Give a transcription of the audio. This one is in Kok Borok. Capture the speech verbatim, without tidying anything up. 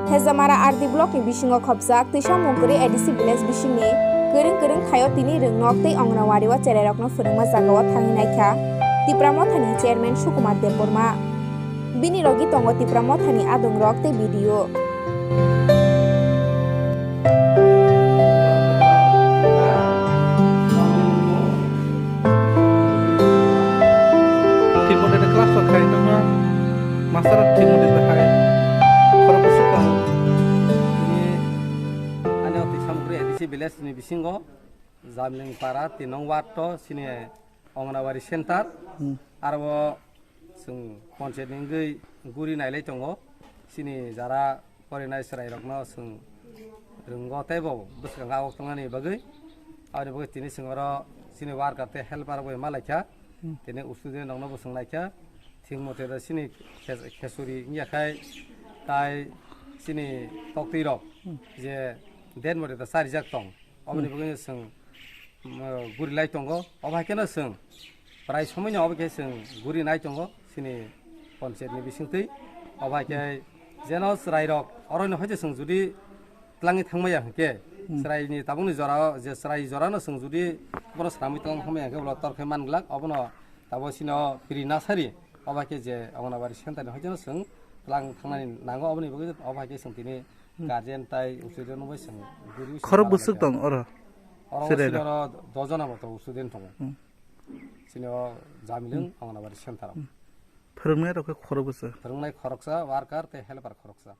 Hezamara R D block ni bisingo khopjak Twisa Mungkuri A D C village bisingni kwrwng kwrwng thaio tini rwngnok tei Anganwadi o cherairokno phwrwngma jagao thangwi naikha Tipra Mothani chairman Sukumar Debbarma. Bini logi tongo Tipra Mothani adongrok tei B D O. Thik mode de class rok khai tongma, master rok thik mode de khai. Khorok bwswk tong. Tini ani office Samukri A D C village ni bisingo Jamling para tinong ward to sini Anganwadi center. Hmm. Aro chwng panchayat ni wngwi guri nailai tongo. Chini jara porinai chwrairokno chwng rwngo tei bo bwskango awok tongnani bagwi. Aboni bagwi tini chwng oro chini worker tei helper bai ma laikha. Hmm. Tini student rokno bo chwng naikha. Thik mote da chini khe-, khesuri wngya khai tai chini toktwi rok Hmm. je den mote da charijak tong. Oboni Hmm. bagwi chwng, um, guri lai tongo. Obo hai kheno chwng prai somoino obo khe chwng guri nai tongo chini panchayat ni bisingtwi. Obo hai khe jeno chwrairok orono hoite chwng judi twlangwi thangmaya hwnkhe, Hmm. chwraini tabukni jorao je chwrai jorano chwng judi bono swnamwi twlang thangmaya hwnkhe ulo tor khe man glak. Obono tabuk chini o Pri Nasari obo hai khe je Anganwadi center ni hoite no chwng twlang thangnani nango. Oboni bagwi obo hai khe chwng tini Hmm. guardian tai student bai chwng guri Khorok bwswk tong oro? Oro Student student oro dojon abo to student tongo. Hmm. Chini o Jamilung Hmm. Anganwadi center. Hmm. Phwrwngnai rok khe khorok bwswk? Phwrwngnai khoroksa, worker tei helper khoroksa.